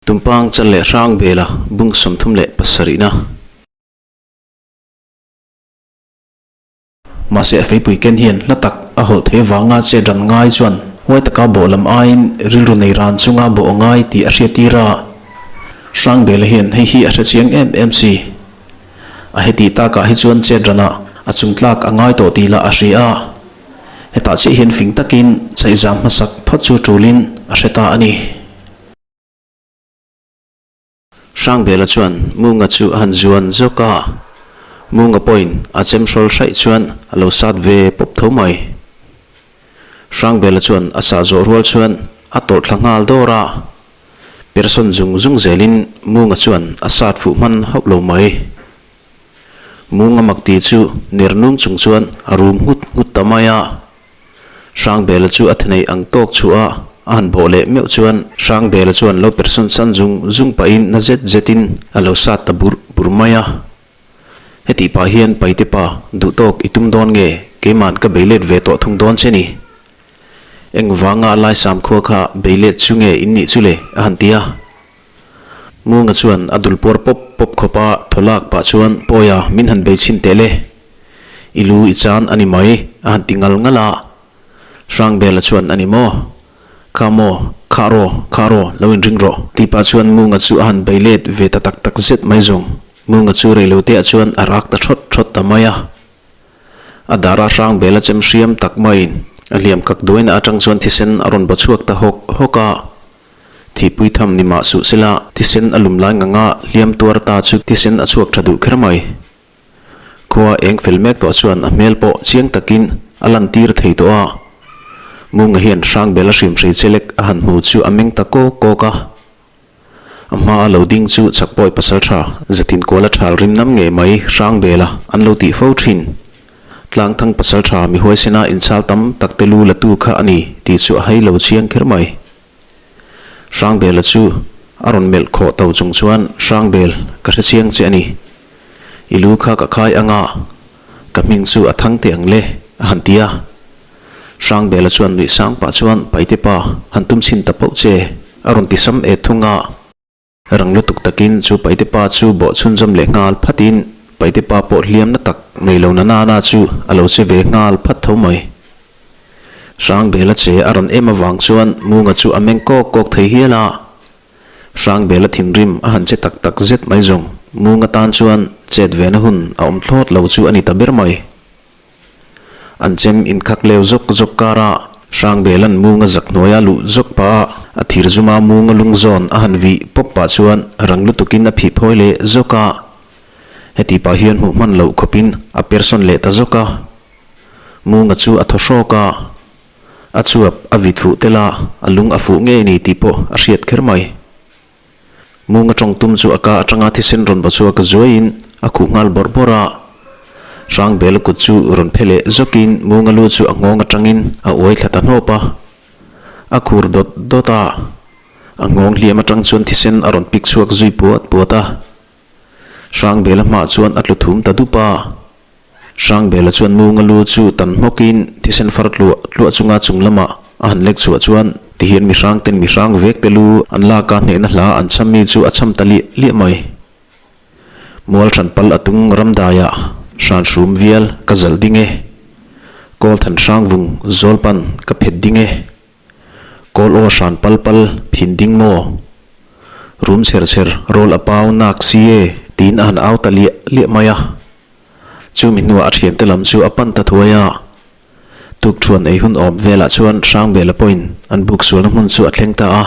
Tumpang chal leh hrang bela bung 37na. Mahse a feipui ken hian hla tak a hawlh thei vanga che dan ngai chuan huai taka bawh lam aiin rilru nei ran chunga bawh a ngai tih a hriattir a. Hrangbela hian hei hi a hre chiang em em si. A heti takah hi chuan chet ranah a chungtlak a ngai tawh tih lah a hria a. Hetah chiah hian fing takin chaihzam hmasak phawt chu tulin a hre ta a ni. Hrangbela chuan Munga chu a han zuan zawk a, Munga pawhin a chem hrawl hraih chuan a lo sat ve pawp tho mai. Hrangbela chuan a sah zawh rual chuan a tawlh thla nghal dawr a, persawn zung zung zelin Munga chuan a sat fuh hman hauh lo mai. Munga makti chu ner nung chung chuan a rum nghut nghut ta mai a. Hrangbela chu a thenei ang tawk chhuah a, a han bawh leh meuh chuan Hrangbela chuan lo persawn san zung zung pahin na zet zetin a lo sat ta bur bur mai a. Hetih pah hian Paite pa, duh tawk i tum dawn nge? Keima'n ka bei let ve tawh thung dawn che ni. Engvanga Laisam khua kha bei let chu nge in nih chu le? a han ti a. Munga chuan a dul puar pawp pawp khawp a, thaw lak pah chuan, Pawia, min han bei chhin teh le. I lu i chan a ni mai, a han ti ngal ngal a. Hrangbela chuan, A ni maw? Kha maw? Khah rawh, khah rawh, lo inring rawh. Tih pah chuan Munga chu a han bei let ve ta tak tak zet mai zawng. Munga chu reiloteah chuan a rak ta thawt thawt ta mai a. A dara Hrangbela chem hriam tak maiin a hliam kak duaina atang chuan thisen a rawn baw chhuak ta hawk hawk a. Thihpui tham ni mah suh sela, thisen a lum lai nganga hliam tuar ta chu thisen a chhuak tha duh kher mai. Khua eng fel mek tawh chuan a hmel pawh chiang takin a lantir thei tawh a. Munga hian Hrangbela hrimhrei chelek a han hmu chu a meng ta kawk kawk a. A hma a lo ding chu Chakpawi pasaltha Zatin Kuala thal rim nam ngei mai Hrangbela an lo tih fo thin. Tlangthang pasaltha mihuaisena inchal tam tak te lu la tu kha a ni tih chu a hei lo chiang kher mai. Hrangbela chu a rawn melh khawh to chung chuan, Hrangbel, ka hre chiang che a ni. I lu kha ka khai anga, ka hming chu a thang teh ang le, a han ti a. Hrangbela chuan nuih sang pah chuan, Paite pa, han tum chhin ta pauh che, a rawn ti sam et thung a. Rang lutuk takin chu Paite pa chu bawh chhunzawm leh nghal phatin Paite pa pawh hliamna tak nei lo na nana chu a lo che ve nghal phat tho mai. Hrangbela che a rawn em avang chuan Munga chu a meng kawk kawk thei hial a. Hrangbela thinrim a han che tak tak zet mai zawng Munga tan chuan chet vena hun a awm thlawt lo chu a ni ta ber mai. An chem inkhak leu zawk zawk kara Hrangbela'n Munga zak hnuaia luh zawk pah a, a thir zuma Munga lung zawn a han vih pawp pah chuan rang lutukin a phih phawi leh zawk a. Heti pah hian hmuh hman loh khawpin a persawn leh ta zawk a. Munga chu a thaw hrawk a, a chuap a vit fuh tel a, a lung a fuh ngei ni tih pawh a hriat kher mai. Munga tawng tum chu a ka atanga thisen rawn baw chhuak zuaiin a khuh nghal bawrh bawrh a. Hrangbela kut chu rawn phe leh zawkin Munga lu chu a nghawng atangin a uai thla ta hnawp a. A khur dawt dawt a, a nghawng hliam atang chuan thisen a rawn pik chhuak zui puat puat a. Hrangbela hmaah chuan a tlu thum ta dup a. Hrangbela chuan Munga lu chu tan hmawkin thisen far tluah tluah chunga chung lamah a han lek chhuah chuan tihian mi hrang ten mi hrang vek te lu an lak a hnehna hla an cham mi chu a cham ta liah liah mai. Mual hran pal a tung ramdaiah hran hrum vial ka zalh ding e. Kawl than hrang vung zawl pan ka phet ding e. Kawl aw hran pal pal phin ding maw? Rum chher chher rawl a pau nak si e tiin a han au ta liah liah mai a. Chumi hnuah a thiante lam chu a pan ta thuai a. Tukthuan ei hun awm velah chuan Hrangbela pawhin an buk sualna hmun chu a thleng ta a.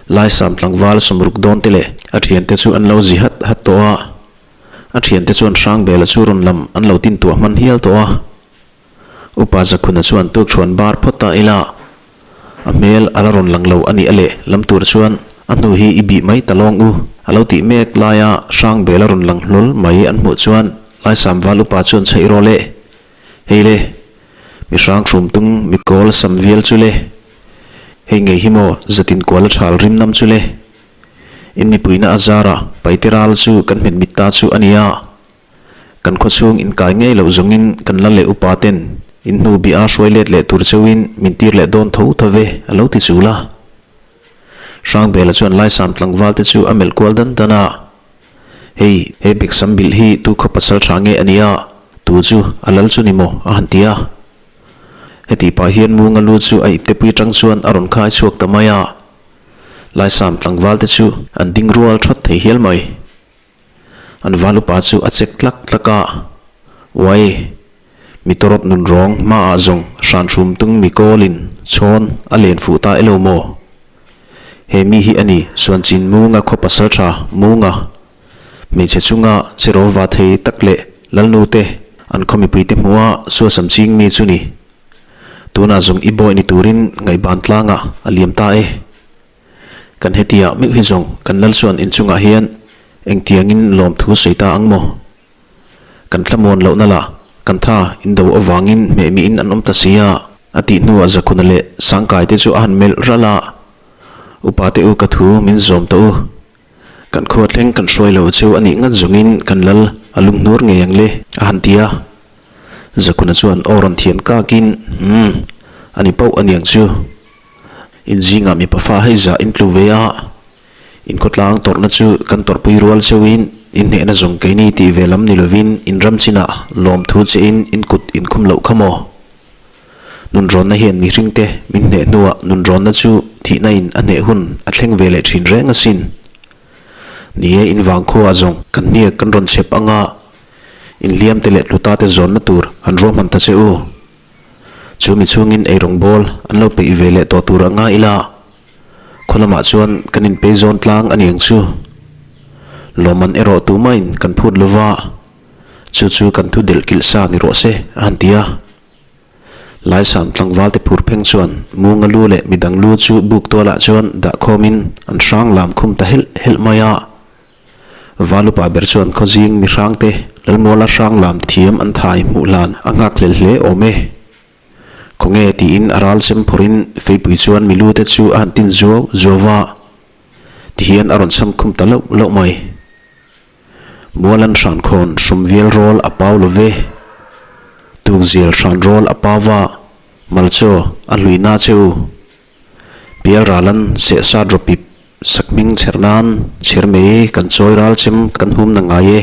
Laisam tlangval sawmruk dawn te leh a thiante chu an lo zi hat hat tawh a. A thiante chuan Hrangbela chu rawn lam an lo tin tuah hman hial tawh a. Upa Zakhuna chuan tukthuan bar phawt ta ila a hmel a la rawn lang lo a nih a leh lam tur chuan a hnu hi i bih mai ta lawng u a lo tih mek laia Hrangbela rawn lang hlawl mai an hmuh chuan Laisam val upa chuan chheih rawh le hei le mi hrang hrum tung mi kawl sam vial chu le hei ngei hi maw zatin kual a thal rim nam chu le in mipuina a zara paite ral chu kan hmet mit ta chu a nia. Kan khawchhung inkai ngei loh zawngin kan la leh upa ten in hnu bih a hruai let leh tur cheuhin min tir leh dawn tho tho ve a lo ti chul a. Hrangbela chuan Laisam tlangval te chu a melh kual dan dan a. Hei, he Beksam bilh hi tu khaw pasal tha nge a nia? Tu chu a lal chu ni maw? a han ti a. Heti pah hian Munga lu chu a iptepui atang chuan a rawn khai chhuak ta mai a. Laisam tlangval te chu an ding rual thawt thei hial mai. An val upa chu a chek tlak tlak a, Uai, mi tawrawt nun rawng hmaah zawng hran hrum tung mi kawlin chhawn a len fuh ta elo maw? He mi hi a ni Suanchin Munga khaw pasal tha Munga. Hmeichhe chunga che rawva thei tak leh Lalnu te an khaw mipuite hmuha suasam ching mi chu ni. Tunah zawng i bawi ni turin ngaihban tlangah a liam ta e. Kan hetiah meuh hi zawng kan lal chuan inchungah hian engtiangin lawmthu sawi ta ang maw? Kan thlamuan lohna lah kan tha indo avangin hmehmiin an awm ta si a, a tih hnuah Zakhuna leh Sangkai te chu a han melh ralh a, Upa te u ka thu min zawm tawh u. Kan khua thleng kan hruai lo chu a nih ngat zawngin kan lal a lunghnur ngei ang le, a han ti a. Zakhuna chuan aw rawn thian kakin, Umm, a ni pauh a niang chu. Inzingah mipa fa hei zah in tlu ve a, inkhawtlang tawrhna chu kan tawrhpui rual cheuhin inhnehna zawng keini tih ve lam ni lovin in ram chinah lawmthu chein in kut inkhum loh kha maw? Nunrawnna hian mihringte min hneh hnuah nunrawnna chu thihna in a hneh hun a thleng ve leh thin reng asin. Ni e, in vangkhua zawng kan hniak kan rawn chhep anga inhliamte leh tlutate zawnna tur han ruahman ta che u. Chu mi chhungin eirawng bawl an lo peih ve leh tawh tur a nga ila, khaw lamah chuan kan inpei zawn tlang a ni ang chu. Lawmman erawh tumahin kan phut lo va, chu chu kan thu delh kilh sa ni rawh se, a han ti a. Laisam tlangval te phur pheng chuan Munga lu leh midang lu chu buk tualah chuan dah khawmin an hrang lam khum ta helh helh mai a. Valupa ber chuan khawzing mi hrangte Lalmuala hrang lam thiam an thai hmuh hlan a nghak hlel hle awm e. Khawnge tiin a ral sem phawrhin feipui chuan mi lute chu a han tin zuau zuau va, tihian a rawn cham khum ta loh loh mai. Mualan hrankhawn hrum vial rawl a pau lo ve. Tukzial hran rawl a pau va, Malchaw a hlui na che u. Pialralan sehsat rawpip Sakhming chher nan chher mai kan chawi ral chem kan hum na ngai e.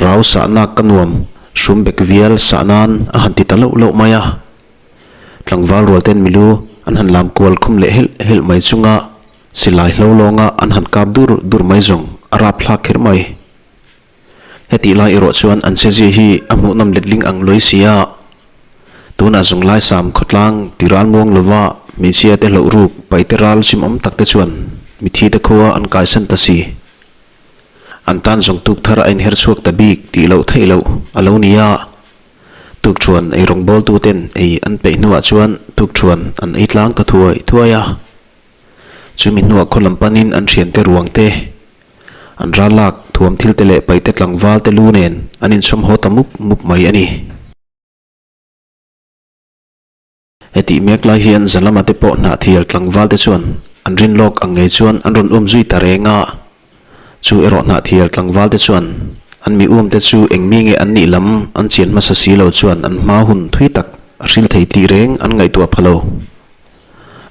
Rau sahnak ka nuam hrum bek vial sah nan a han ti ta loh loh mai a. Tlangval rual ten milu an han lam kual khum leh helh helh mai chunga silai hlo lawnga an han kap dur dur mai zawng a rap thlak kher mai. Hetih lai erawh chuan an chezia hi a hmuhnawm letling ang lawi si a. Tunah zung laisam khawtlang ti ral muang lova hmeichhia te hloh ruk paite ral chimawm tak te chuan mithi te khua an kaisan ta si. An tan zawng tuk thar a inher chhuak ta bik tih loh theih loh a lo ni a. Tukṭhuan ei rawngbawltu ten ei an peih hnuah chuan tukṭhuan an ei tlang ta thuai thuai a. Chumi hnuah khaw lam panin an thiante ruang te, an ral lak thuam thil te leh paite tlangval te lu nen an inchhawm haw ta mup mup mai a ni. Hetih mek lai hian Zalama te pawh hnahthial tlangval te chuan an rin lawk ang ngei chuan an rawn um zui ta reng a. Chu erawh hnahthial tlangval te chuan an mi um te chu eng mi nge an nih lam an chian hmasa si lo chuan an hma hun thui tak a hril thei tih reng an ngaihtuah pha lo.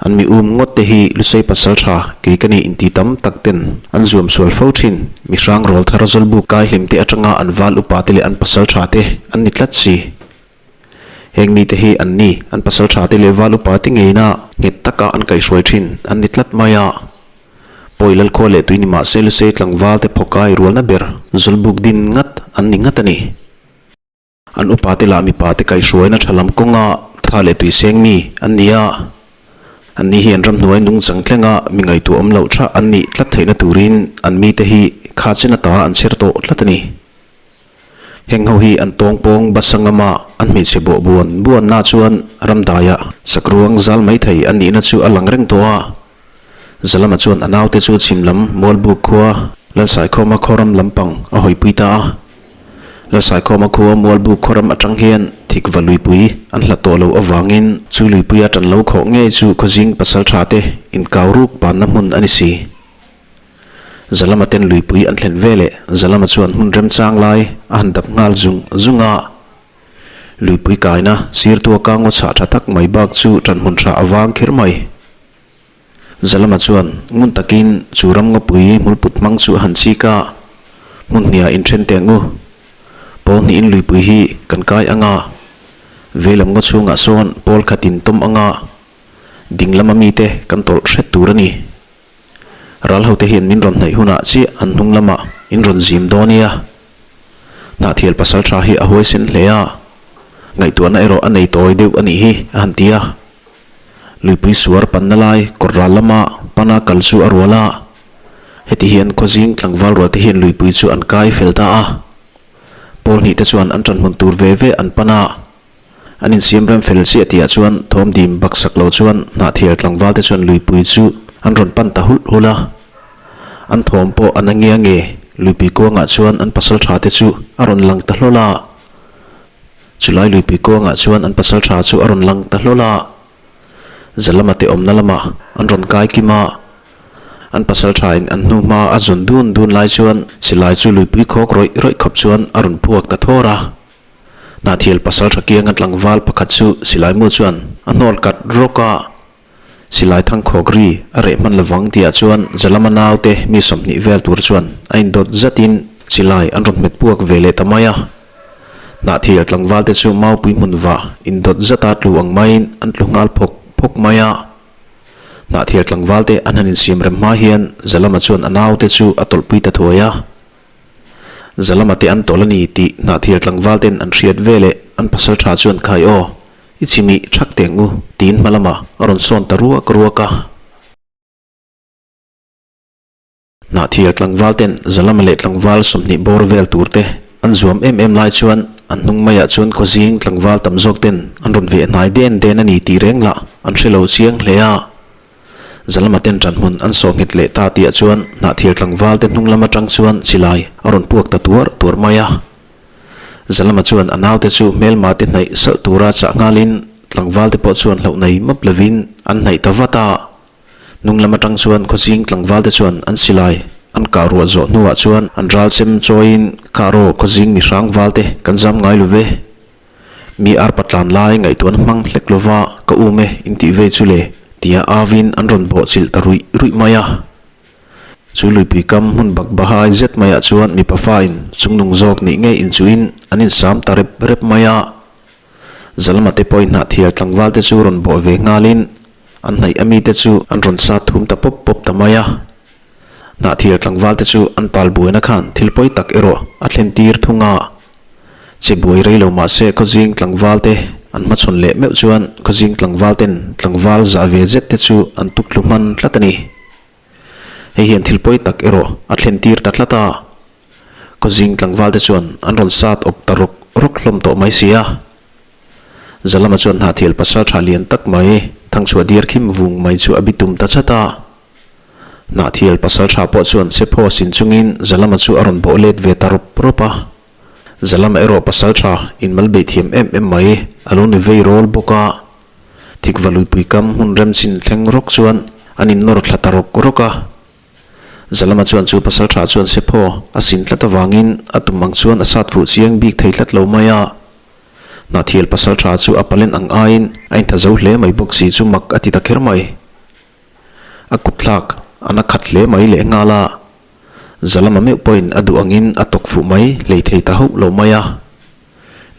An mi um ngawt te hi Lusei pasal tha kei ka nih inti tam tak ten an zuam sual fo thin. Mi hrang rawl thar zawlbuk kai hlim te atanga an val upa te leh an pasal tha te an ni tlat si. Heng mite hi an ni, an pasal tha te leh val upa te ngeina nghet taka an kaihhruai thin an ni tlat mai a. Pawi Lalkhua leh tui ni mahse Lusei tlangval te phawkai rualna ber zawlbuk din ngat an ni ngat a ni. An upa te lah mipa te kaihhruaina tha lam kawnga tha leh tui seng mi an ni a. An ni hi an ramhnuai nungchang thlenga mi ngaihtuah awm loh tha an nih tlat theihna turin an mite hi kha chen ata an chher tawh tlat a ni. Heng ho hi an tawngpawng Basangama an hmeichhe bawh buan buanna chuan ramdaia sakruang zal mai thei an nihna chu a lang reng tawh a. Zalama chuan a naute chu chhim lam Mualbuk khua Lalsaikhawma khawram lampang a hawipui ta a. Lalsaikhawma khua Mualbuk khawram atang hian thikva luipui an hlat tawh loh avangin chu luipuia tan lo khawh ngei chu khawzing pasal tha te inkau ruk panna hmun a ni si. Zalama ten luipui an thlen veleh Zalama chuan hmun remchang lai a han dap nghal zung zung a. Luipui kaina sirtua kangaw chhah tha tak mai bak chu tan hmun tha a vang kher mai. Zalama chuan ngun takin chu ramngawpui hmulput hmang chu a han chik a, Hmun hniah inthen teh ngu. Pawl hnihin luipui hi kan kai ang a, veilam ngaw chhungah sawn pawl khatin tawm ang a, ding lama mite kan tawlh hret tur a ni. Ral hote hian min rawn hnaih hunah chiah an hnung lamah in rawn zim dawn nia. Hnahthial pasal tha hi a huaisen hle a, ngaihtuahna erawh a nei tawi deuh a nih hi a han ti a. Luipui suar panna lai kawr ral lama pana kal chu a rual a, heti hian khawzing tlangval rual te hian luipui chu an kai fel ta a. Pawl hnih te chuan an ṭanhmun tur ve ve an pan a. An insiam rem fel chiah tihah chuan thawm dim baksak lo chuan hnahthial tlangval te chuan luipui chu an rawn pan ta hulh hulh a. An thawm pawh a na ngia nge luipui kuangah chuan an pasal tha te chu a rawn lang ta hlawl a. Chulai luipui kuangah chuan an pasal tha chu a rawn lang ta hlawl a. Zalama te awmna lamah an rawn kai kim a. An pasal tha in an hnu hma a zawn dun dun lai chuan silai chu luipui khawk rawih rawih khawp chuan a rawn puak ta thawr a. Hnahthial pasal tha kianga tlangval pakhat chu silai mu chuan a hnawl kat rawk a, silai thangkhawk ri a reh hman lovang tihah chuan Zalama naute mi 20 vel tur chuan a indawt zatin silai an rawn hmet puak ve leh ta mai a. Hnahthial tlangval te chu maupui hmun vah indawt zata tlu ang maiin an tlu nghal phawk phawk mai a. Hnahthial tlangval te an han insiam rem hma hian Zalama chuan a naute chu a tawlhpui ta thuai a. Zalama te an tawlh a ni tih Hnahthial tlangval ten an hriat ve leh an pasal tha chuan khai aw, i chimih thak teng u tiin hma lamah a rawn sawn ta ruak ruak a. Hnahthial tlangval ten Zalama leh tlangval 20 bawr vel tur te an zuam em em lai chuan an hnung maiah chuan khawzing tlangval tam zawk ten an rawn veh hnai den den a ni tih reng lah an hre lo chiang hle a. Zalama ten ṭanhmun an sawh nghet leh ta tihah chuan Hnahthial tlangval te hnung lam aṭang chuan silai a rawn puak ta tuar tuar mai a. Zalama chuan a naute chu hmelma te hnaih salh tura chah nghalin tlangval te pawh chuan hlauh nei map lovin an hnaih ta vat a. Hnung lam aṭang chuan khawzing tlangval te chuan an silai an kah ruah zawh hnuah chuan an ral chem chawiin kah rawh khawzing mi hrang val te kan zam ngai lo ve. Mi arpa tlan lai ngaihtuahna hmang hlek lova ka um e intih vei chu le tia avin an rawn bawh chilh ta ruih ruih mai a. Chu luipui kam hmun bak bahai zet maiah chuan mipa fain chungnung zawk nih ngei inchuhin an insam ta rep rep mai a. Zalama te pawhin hnahthial tlangval te chu rawn bawh ve nghalin an hnaih a mite chu an rawn sat thum ta pawp pawp ta mai a. Hnahthial tlangval te chu an tal buaina khan thil pawi tak erawh a thlen tir thung a. Che buai rei lo mah se khawzing tlangval te an hmachhawn leh meuh chuan khawzing tlangval ten tlangval zah ve zet te chu an tuk tlu hman tlat a ni. Hei hian thil pawi tak erawh a thlen tir ta tlat a. Khawzing tlangval te chuan an rawn sat awp ta rawk rawk hlawm tawh mai si a. Zalama chuan hnahthial pasal tha lian tak mai thangchhuah diar khim vung mai chu a bitum ta chat a. Hnahthial pasal tha pawh chuan Sephaw sin chungin Zalama chu a rawn bawh let ve ta rawp rawp a. Zalama erawh pasal tha inmal beih thiam em em mai a lo ni vei rawl bawk a. Thikva luipui kam hmun rem chin thleng rawk chuan an innawr thla ta rawk rawk a. Zalama chuan chu pasal tha chuan Sephaw a sin tlat avangin a tum ang chuan a sat fuh chiang bik thei tlat lo mai a. Hnahthial pasal tha chu a palen ang aiin a intha zo hle mai bawk si chu mak a ti ta kher mai. A kut thlak a na khat hle mai leh nghal a, Zalama meuh pawhin a duh angin a tawk fuh mai hlei thei ta hauh lo mai a.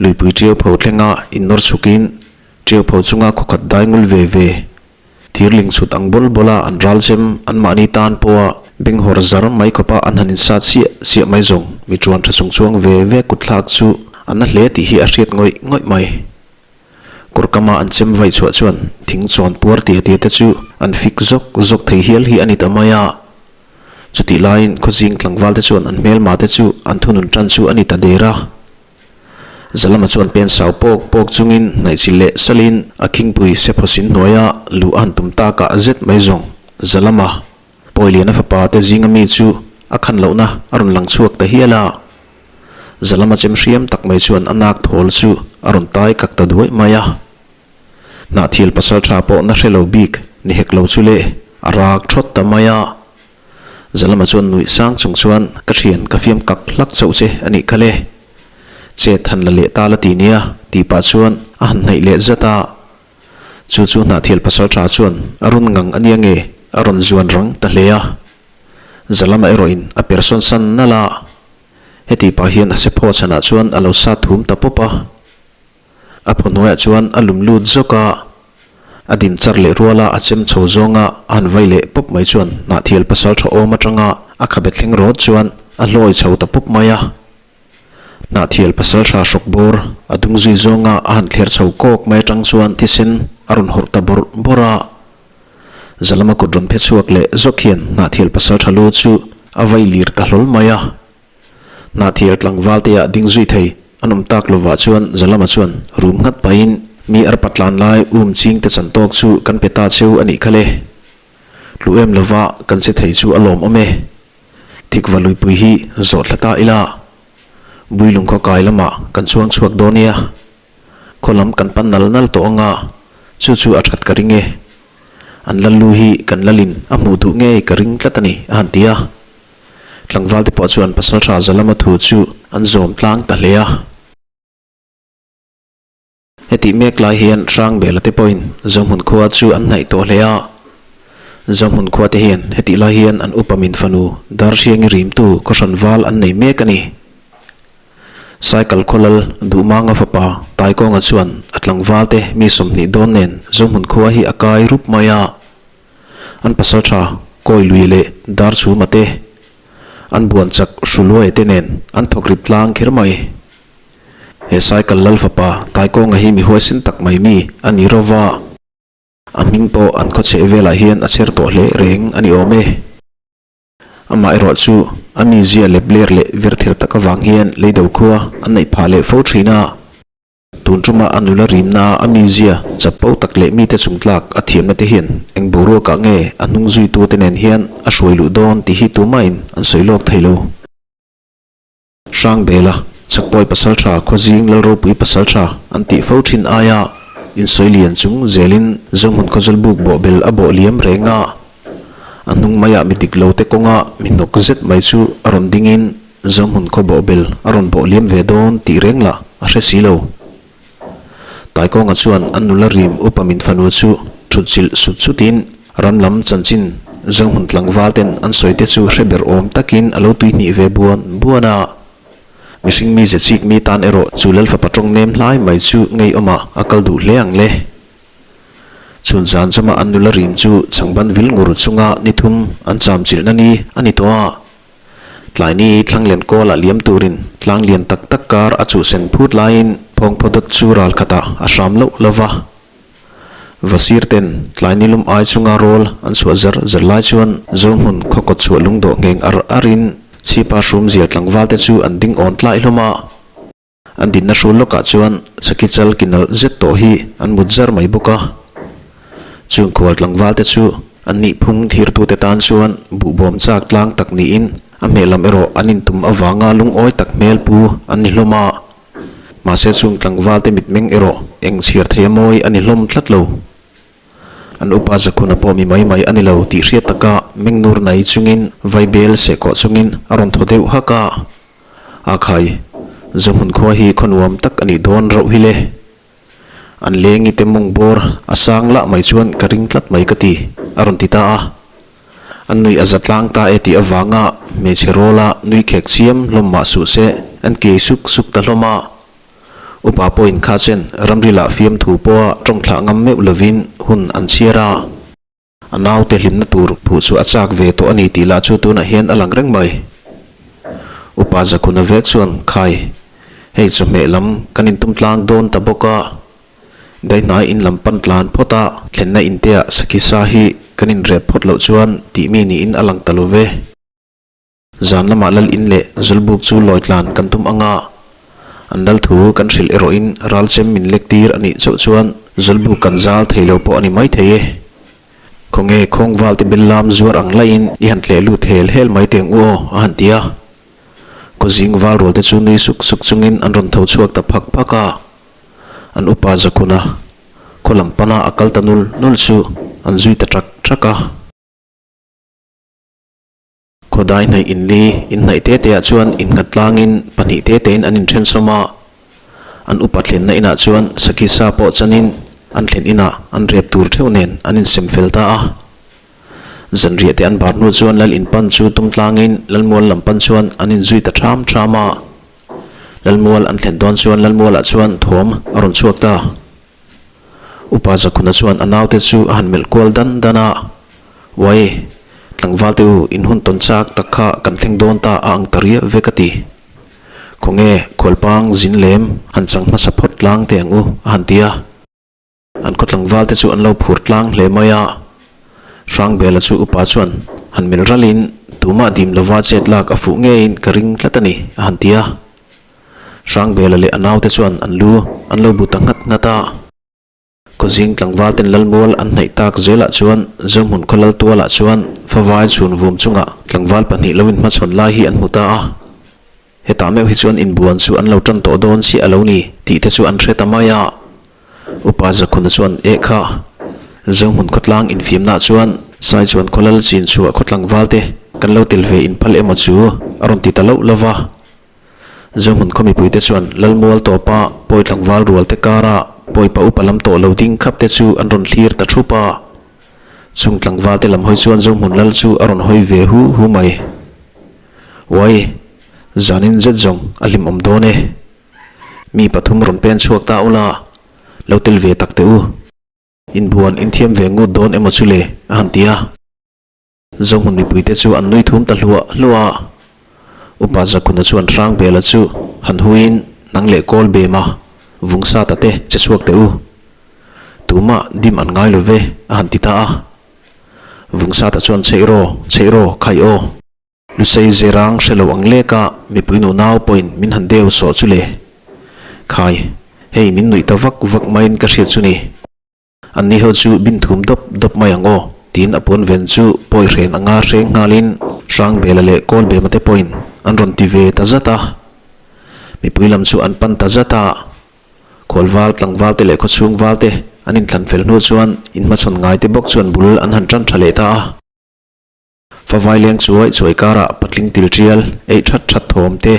Luipui ṭiau pho thlenga innawr chhukin ṭiau pho chunga khawkhat dai ngul ve ve, thirling chhut ang bawl bawla an ral chem anmahni tan pawha benghawr zar mai khawpa an han insat siah siah mai zawng mi ṭuan ṭha chung chuang ve ve kut thlak chu a na hle tih hi a hriat ngawih ngawih mai. Kawrkama an chem vaih chhuah chuan thing chawn puar tia tia te chu an fik zawk zawk thei hial hi a ni ta mai a. Chutih laiin khawzing tlangval te chuan an hmelma te chu an thunun tan chu a ni ta der a. Zalama chuan pen sau pawk pawk chungin hnaihchilh leh salin a khingpui sephawsin hnuaia luh a han tum takah zet mai zawng Zalama Pawiliana fapa te zinga mi chu a khan lohna a rawn lang chhuak ta hial a. Zalama chem hriam tak mai chuan a nak thawl chu a rawn tai kak ta duai mai a. Hnahthial pasal tha pawh na hre lo bik ni hek lo chu le a rak thawt ta mai a. Zalama chuan nuih sang chung chuan ka thian ka fiam kak hlak chauh che a nih kha le. Chet han la leh ta la ti nia tih pah chuan a han hnaih leh zat a. Chu chu Hnahthial pasal tha chuan a rawn ngang a nia nge? a rawn zuan rang ta hle a. Zalama erawhin a per sawn san nalh a, heti pah hian a sephaw chhanah chuan a lo sat thum ta pawp a. A phaw hnuaiah chuan a lum lut zawk a, a din char leh ruala a chem chho zawnga a han vai leh pawp mai chuan Hnahthial pasal tha awm atanga a khabe thleng rawt chuan a hlawi chho ta pawp mai a. Hnahthial pasal tha hrawk bawr a dung zui zawnga a han thler chho kawk mai atang chuan thisen a rawn hawrh ta bawrh bawrh a. Zalama kut rawn phe chhuak leh zawk hian Hnahthial pasal tha lu chu a vai lir ta hlawl mai a. Hnahthial tlangval te ah ding zui thei an awm tak lovah chuan Zalama chuan rum nghat pahin mi arpa tlan lai um ching te chan tawk chu kan pe ta cheu a nih kha le. Tlu em lova kan che thei chu a lawm awm e. Thikva luipui hi zawh thla ta ila. Builung khaw kai lamah kan chuang chhuak dawn nia. Khaw lam kan pan nal nal tawh anga chu chu a that ka ring e. An lallu hi kan lalin a hmuh duh ngei ka ring tlat a ni a han ti a. Tlangval te pawh chuan Pasaltha Zalama thu chu an zawm tlang ta hle a. Hetih mek lai hian Hrangbela te pawhin Zohmun khua chu an hnaih tawh hle a. Zohmun khua te hian hetih lai hian an upa min fanu Darhriangi rimtu khawhran val an nei mek a ni. Cycle khawlal Duhmanga fapa Taikawnga chuan a tlangval te mi 20 dawn nen Zohmun khua hi a kai rup mai a. An pasaltha Kawi Lui leh Darchhuma te, an buan chak Hruluaia te nen an thawk rip tlang kher mai. He cycle lal fapa Taikawnga hi mi huaisen tak mai mi a ni ro va, a hming pawh an khaw chheh velah hian a chher tawh hle reng a ni awm e. Amaherawh chu a mizia lep ler leh vir ther tak avang hian leido khua an neih phah leh fo thin a. Tun tuma a nula rimna a mizia chapo tak leh mite chung tlak a thiamna te hian eng boruakah nge a hnung zuitute nen hian a hruai luh dawn tih hi tumahin an sawi lawk thei lo. Hrangbela, Chakpawi Pasaltha, Khawzing Lalropui Pasaltha an tih fo thin aia insawi lian chung zelin Zohmun Khawzawl buk bawhbel a bawh liam reng a. A hnung maiah mi dik lo te kawnga mi hnawk zet mai chu a rawn dingin Zohmun khaw bawhbel a rawn bawh liam ve dawn tih reng lah a hre si lo. Taikawnga chuan an nula rim upa min fanu chu thut chilh sut sutin ram lam chanchin Zohmun tlangval ten an sawi te chu hre ber awm takin a lo tuihnih ve buan buan a. Mihring mi ze chik mi tan erawh chu Lalfapa tawng nem hlai mai chu ngeiawmah a kal duh hle ang le. Chhun zan chawma an nula rim chu changban vil ngur chunga ni thum an cham chilhna ni a ni tawh a. Tlaini Thlanglian kawlah liam turin tlang lian tak tak kar a chuhsen phut laiin phawngphaw dawt chu ral khatah a hram loh lo va. Vasir ten tlaini lum ai chunga rawl an chhuah zar zar lai chuan Zohmun khaw kawt chhuah lungdawh ngheng ar arin chhipa hrum zir tlangval te chu an ding awn tlai hlawm a. An dinna hrul lawkah chuan sakhi chal ki nalh zet tawh hi an mut zar mai bawk a. Chung khual tlangval te chu an nih phung thirtute tan chuan buhbawm chak tlang tak niin a hmeh lam erawh an intum avanga lungawi tak hmel pu an ni hlawm a. Mahse chung tlangval te mitmeng erawh eng chhiar thei a mawi a ni hlawm tlat lo. An upa Zakhuna pawh mi mai mai a ni lo tih hriat taka meng nur nai chungin vaibel sehkawh chungin a rawn thaw deuh hak a. A khai, Zohmun khua hi khaw nuam tak a nih dawn rauh hi le. An lengi te mawng bawr a sang lah mai chuan ka ring tlat mai ka ti, a rawn ti ta a. An nui a za tlang ta e tih avanga hmeichhe rawla nui khek chiam hlawm mah suh se an kiai suk suk ta hlawm a. Upa pawhin kha chen ramrilah fiamthu pawha tawngthlah ngam meuh lovin hun an chhiar a. A naute hlimna tur phuh chu a chak ve tawh a ni tih lah chu tunah hian a lang reng mai. Upa Zakhuna vek chuan, Khai, hei chawhmeh lam kan intum tlang dawn ta bawk a, daihnai in lam pan tlan phawt a, thlenna inteah sakhi sa hi kan inrep phawt loh chuan tih mi niin a lang ta lo ve. Zan lamah lal in leh Zawlbuk chu lawi tlan kan tum ang a, an lal thu kan hrilh erawhin ral chem min lek tir a nih chauh chuan Zawlbuk kan zal thei lo pawh a ni mai thei e. Khawnge khawngval te bel lam zuar ang laiin i han tleh lut hel hel mai teng u aw a han ti a. Khawzing val rual te chu nui suk suk chungin an rawn tho chhuak ta phak phak a. An upa Zakhuna khaw lam pana a kal ta nul nul chu an zui ta ṭak ṭak a. Khawdai hnaih inli inhnaih te te ah chuan innghat tlangin pahnih te tein an inthen sawm a. An upa thlenna inah chuan sakhi sa pawh chanin an thlen inah an rep tur theuh nen an insem fel ta a. Zanriah te an bar hnu chuan Lal in pan chu tum tlangin Lalmual lam pan chuan an inzui ta ṭham ṭham a. Lalmual an thlen dawn chuan Lalmualah chuan thawm a rawn chhuak ta. Upa Zakhuna chuan a naute chu a han melh kual dan dan a, Uai, tlangval te u, in hun tawn chak tak kha kan thleng dawn ta a ang ta riah ve ka ti. Khawnge, khualpang zin lem han chang hmasa phawt tlang teh ang u, a han ti a. An khaw tlangval te chu an lo phur tlang hle mai a. Hrangbela chu upa chuan han melh ralin, Tumah dim lova chet lak a fuh ngeiin ka ring tlat a ni, a han ti a. Hrangbela leh a naute chuan an lu an lo bu ta nghat nghat a. Khawzing tlangval ten Lalmual an hnaih tak zelah chuan Zohmun khaw Laltualah chuan favai chhun vum chungah tlangval pahnih lo inhmachhawn lai hi an hmu ta a. Hetah meuh hi chuan inbuan chu an lo tan tawh dawn chiah a lo ni tih te chu an hre ta mai a. Upa Zakhuna chuan, Eh kha, Zohmun khawtlang infiamnaah chuan Saichuan khawlal chin chhuah khawtlangval te kan lo tel ve inphal emaw chu a rawn ti ta loh lo va. Zohmun khaw mipuite chuan Lalmual tawpa pawi tlangval rual te kara pawipa upa lam tawh lo ding khap te chu an rawn thlir ta thup a. Chung tlangval te lam hawi chuan Zohmun lal chu a rawn hawi ve hu hu mai. Uai, zanin zet zawng a hlimawm dawn e. Mi pathum rawn pen chhuak ta ula, lo tel ve tak teh u. Inbuan inthiam ve ngut dawn emaw chu le, a han ti a. Zohmun mipuite chu an nui thum ta hluah hluah a. Upa Zakhuna chuan Hrangbela chu han huiin nang leh kawl bem a, vung sa ta te che chhuak teh u. Tumah dim an ngai lo ve, a han ti ta a. Vung sa ta chuan chheih raw, chheih raw, khai aw. Lusei zirang hre lo ang lek a mipui nu nau pawhin min han deu sawh chu le. Khai, hei min nuih ta vak vak maiin ka hriat chu ni. Anni ho chu bin thum dawp dawp mai ang aw, tiin a puan ven chu pawi hren anga hreng nghalin Hrangbela leh Kawlbema te pawhin an rawn ti ve ta zat a. Mipui lam chu an pan ta zat a. Khualval, tlangval te leh khawchhung val te an inthlan fel hnu chuan inhmachhawn ngai te bawk chuan bul an han tan tha leh ta a. Favai leng chuai chuai karah patling til tial eih that that thawm te,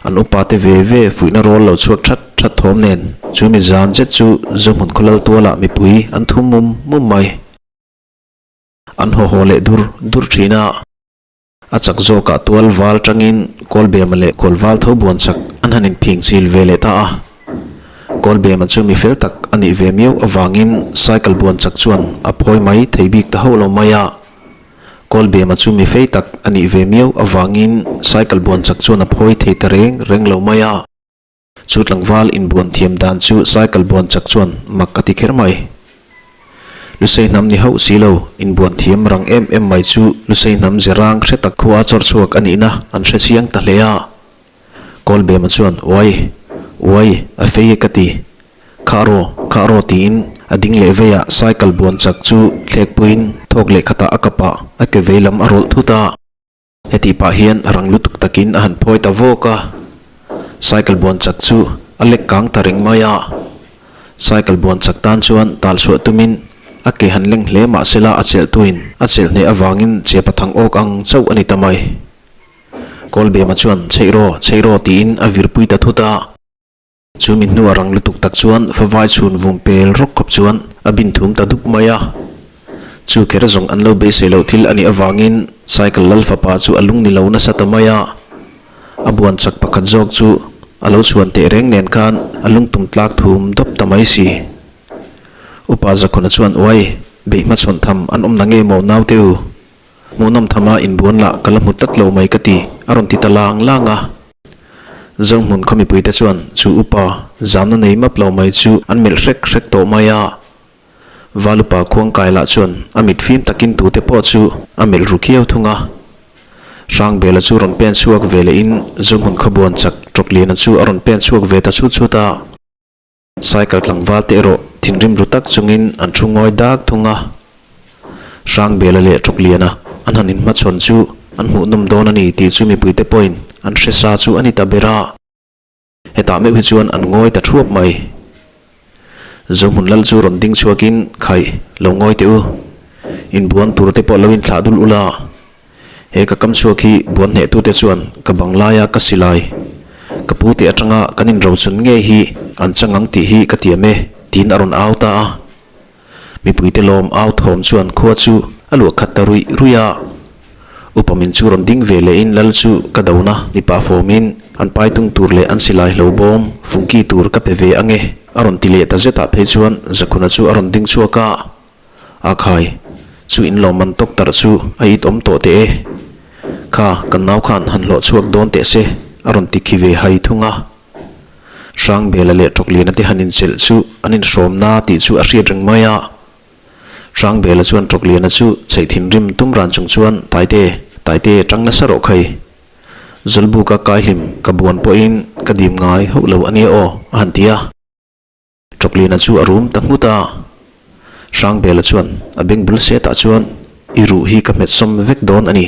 an upa te ve ve fuihna rawl lo chhuak that that thawm nen chu mi zan zet chu Zohmun khawlal tualah mipui an thum mum mum mai. An haw haw leh dur dur thin a. A chak zawkah tual val tangin Kawlbema leh Kawlval tho buan chak an han inphing chil ve leh ta a. Kawlbema chu mi fel tak a nih ve miau avangin cycle buan chak chuan a phawi mai thei bik ta hauh lo mai a. Kawlbema chu mi fei tak a nih ve miau avangin cycle buan chak chuan a phawi thei ta reng reng lo mai a. Chu tlangval inbuan thiam dan chu cycle buan chak chuan mak a ti kher mai. Lusei hnam ni hauh si lo, inbuan thiam rang em em mai chu Lusei hnam ze rang hre tak khua chawr chhuak a nihna an hre chiang ta hle a. Kawlbema chuan, Uai, uai, a fei e ka ti. Khah raw, khah raw tiin a ding leh veiah cycle buan chak chu thlekpuiin thawk leh khatah a kapah a ke vei lam a rawlh thut a. Hetih pah hian rang lutuk takin a han phawi ta vawk a, cycle buan chak chu a lek kang ta reng mai a. Cycle buan chak tan chuan tal chhuah tumin a ke han leng hle mah sela a chelhtuin a chelh hneh avangin chepa thang awk ang chauh a ni ta mai. Kawlbema chuan chheih raw, chheih raw tiin a virpui ta thut a. Chu mi hnua rang lutuk tak chuan favai chhun vum pel rawk khawp chuan a bin thum ta dup mai a. Chu kher zawng an lo beisei loh thil a nih avangin cycle lal fapa chu a lung ni lo nasa ta mai a. A buan chak pakhat zawk chu a lo chhuan teh reng nen khan a lungtum tlak thum dawp ta mai si. Upa Zakhuna chuan uai, beih hmachhawn tham an awm na nge maw naute u? Hmuhnawm thama inbuan lah ka la hmu tlat lo mai ka ti, a rawn ti ta lang lang a. Zohmun khaw mipuite chuan chu upa zamna nei map lo mai chu an melh hrek hrek tawh mai a. Valupa khuangkai lah chuan a mit fim takin tute pawh chu a melh ru khiau thung a. Hrangbela chu rawn pen chhuak ve lehin Zohmun khawbuan chak Ṭawkliana chu a rawn pen chhuak ve ta chut chut a. Cycle tlangval te erawh thinrim ru tak chungin an thu ngawi dak thung a. Hrangbela leh Ṭawkliana an han inhmachhawn chu an hmuhnawm dawn a ni tih chu mipuite pawhin an hre sa chu a ni ta ber a. Hetah meuh hi chuan an ngawi ta thuap mai. Zohmun lal chu rawn ding chhuakin, Khaih, lo ngawi teh u. Inbuan tur te pawh lo inthlah dul ula. He ka kam chhuak hi buan hnehtute chuan ka bang laia ka silai, ka pu teh atanga kan inrochun ngei hi an chang ang tih hi ka tiam e, tiin a rawn au ta a. Mipuite lawm au thawm chuan khua chu a luah khat ta ruih ruih a. Upa min chu rawn ding ve lehin lal chu ka dona ni pah fawmin an pai tung tur leh an silai hlo bawm fungki tur ka pe ve ange a rawn ti leh ta zetah phei chuan Zakhuna chu a rawn ding chhuak a. A khai, chu in lawmman tawk tarh chu a it awm tawh teh e. Kha, kan nau khan han hlawh chhuak dawn teh se a rawn ti khi ve hai thung a. Hrangbela leh Tawkliana te han inchelh chu an inhrawmna tih chu a hriat reng mai a. Hrangbela chuan Tawkliana chu chheih thinrim tum ran chung chuan Taite, Taite tang nasa rawh khai. Zawlbuka kaihlim ka buan pawhin ka dim ngai hauh lo a nia aw a han ti a. Tawkliana chu a rum ta nghut a. Hrangbela chuan a beng bul setah chuan I ruh hi ka hmet sawm vek dawn a ni.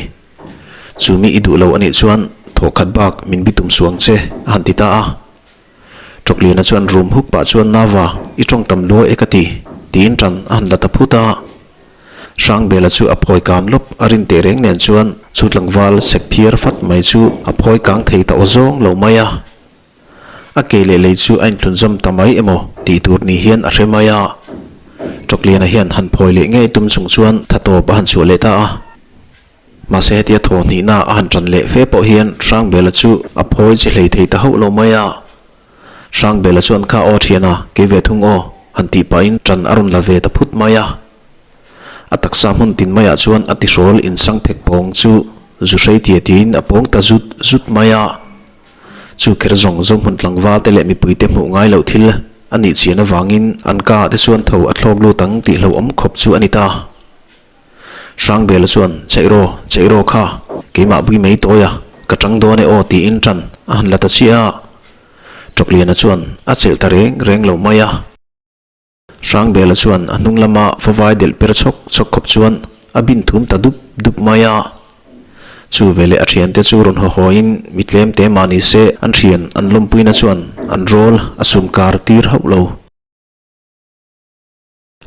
Chumi i duh lo a nih chuan thawhkhat bak min bitum suang che a han ti ta a. Tawkliana chuan rum huk pah chuan Nava, i tawng tam lua e ka ti, tiin tan a han la ta phut a. Hrangbela chu a phawi kan lawp a rin teh reng nen chuan chu tlangval sek phiar fat mai chu a phawi kang thei ta aw zawng lo mai a. A ke leh lei chu a inthlunzawm ta mai emaw tih tur ni hian a hre mai a. Tawkliana hian han phawi leh ngei tum chung chuan tha tawp a han chhuah leh ta a. Mahse hetia thaw hnihna a han tan leh fe pawh hian Hrangbela chu a phawi che hlei thei ta hauh lo mai a. Hrangbela chuan kha aw thian a, kei ve thung aw, han tih pahin tan a rawn la ve ta phut mai a. A taksa hmun tin maiah chuan a tihrawl insang phek pawng chu zu hrei tia tiin a pawng ta zut zut mai a. Chu kher zawng zawng hmun tlangval te leh mipuite hmuh ngai loh thil a nih chian avangin an ka ah te chuan tho a thlawk lut ang tih hlauhawm khawp chu a ni ta. Hrangbela chuan, Chaih raw, chaih raw kha, keimah bui mai tawi a, ka tang dawn e aw tiin tan a han la ta chiah a. Tawkliana chuan a chelh ta reng reng lo mai a. Hrangbela chuan a hnung lama favai delh per chhawk chhawk khawp chuan a bin thum ta dup dup mai a. Chu veleh a thiante chu rawn haw hawiin mi tlem te mah ni se an thian an lawmpuina chuan an rawl a sum kar tir hauh lo.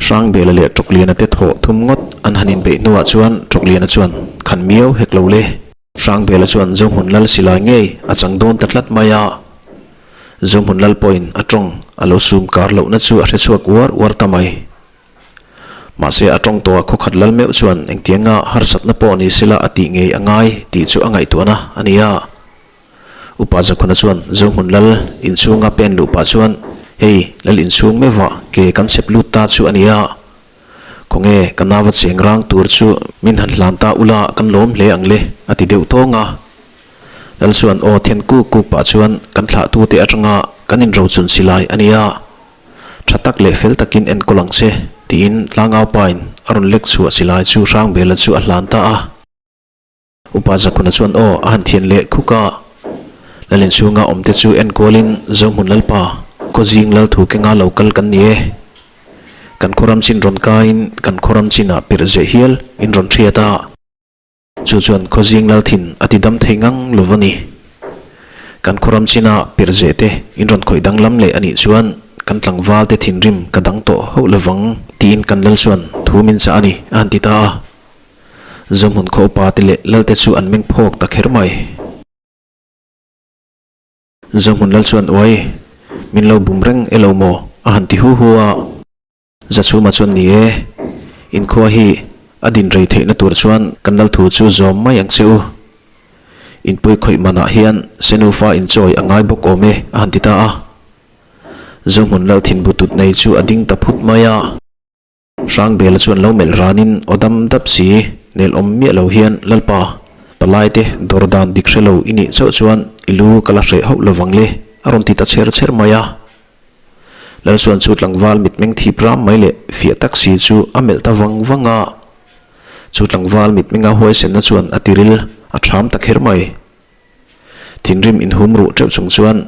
Hrangbela leh Tawkliana te thawh thum ngawt an han inbeih hnuah chuan Tawkliana chuan khan miau hek lo le. Hrangbela chuan Zohmun Lal silai ngei a chang dawn ta tlat mai a. Zohmun Lal pawhin a tawng a lo sum kar lohna chu a hre chhuak uar uar ta mai. Mahse a tawng tawha khawkhat lal meuh chuan engtianga harsatna pawh ni sela a tih ngei a ngai tih chu a ngaihtuahna a ni a. Upa Zakhuna chuan Zohmun Lal inchhunga pen luh pah chuan, Hei, Lal inchhung meuhvah ke kan chhep lut ta chu a nia. Khawnge ka nau a cheng rang tur chu min han hlan ta ula kan lawm hle ang le, a ti deuh tawng a. Lal chuan aw then kuk kuk pah chuan kan thlahtute atanga kan inrochun silai a nia. Tha tak leh fel takin enkawl ang che, tiin tlangau pain a rawn lek chhuah silai chu Hrangbela chu a hlan ta a. Upa Zakhuna chuan aw a han thian leh khuk a, Lalin chhunga awmte chu enkualin Zohmun Lalpa, Khawzing Lal thu kenga lo kal kan ni e. Kan khawram chin rawn kaiin kan khawram chinah pirh zeh hial in rawn hriat a. Chu chuan Khawzing Lal thin a ti dam thei ngang lo va ni. Kan khawram china pirh zeh te in rawn khawih danglam leh a nih chuan kan tlangval te thinrim ka dang tawh hauh lovang tiin kan lal chuan thu min chah a ni a han ti ta a. Zohmun khaw upa te leh Lalte chu an meng phawk ta kher mai. Zohmun Lal chuan uai, min lo bum reng e lo maw? a han ti hu hu a. Zachhuma chuan ni e, inkhua hi a din rei theihna tur chuan kan Lal thu chu zawm mai ang che u. Inpui khawih manah hian Senufa inchawi a ngai bawk awm e a han ti ta a. Zohmun Lal thinbu tut nei chu a ding ta phut mai a. Hrangbela chuan lo melh ranin aw dam dap si, nel awm miah lo hian, Lalpa, palaite dawr dan dik hre lo i nih chauh chuan i lu ka la hreh hauh lovang le, a rawn ti ta chher chher mai a. Lal chuan chu tlangval mitmeng thip ram mai leh fiah tak si chu a melh ta vang vang a. Chu tlangval mitmenga huaisenna chuan a tiril a ṭham ta kher mai. Thinrim inhum ruh ṭeuh chung chuan,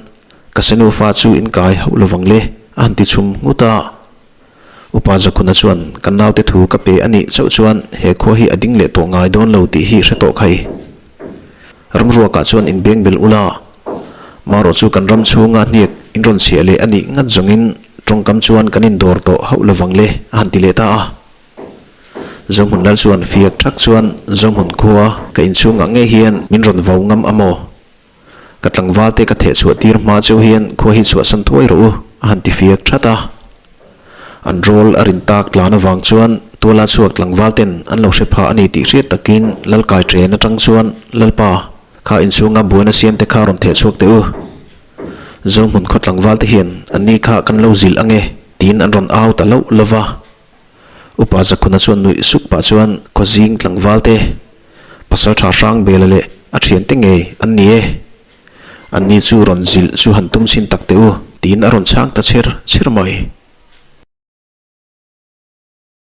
Ka senufa chu in kai hauh lovang le, a han ti chhum nghut a. Upa Zakhuna chuan, Kan naute thu ka pe a nih chauh chuan he khua hi a ding leh tawh ngai dawn lo tih hi hre tawh khai. Ramruakah chuan inbeng bel ula, marawh chu kan ram chhunga hniak in rawn chhiah leh a nih ngat zawngin tawngkam chuan kan indawr tawh hauh lovang le, a han ti leh ta a. Zohmun Lal chuan fiak thak chuan Zohmun khua ka inchhungah ngei hian min rawn vau ngam a maw? Ka tlangval te ka theh chhuah tir hma cheu hian khua hi chhuahsan thuai rawh u, a han ti fiak that a. An rawl a rin tak tlan avang chuan tuala chhuak tlangval ten an lo hre pha a ni tih hriat takin Lalkai chen atang chuan Lalpa kha inchhunga buaina siam te kha rawn theh chhuak teh u. Zohmun khaw tlangval te hian an ni kha kan lo zilh ange tiin an rawn au ta loh lo va. Upa Zakhuna chuan nuih suk pah chuan Khawzing tlangval te pasal tha hrang bela leh a thiante ngei an ni e. An ni chu rawn zilh chu han tum chhin tak teh u tiin a rawn chhang ta chher chher mai.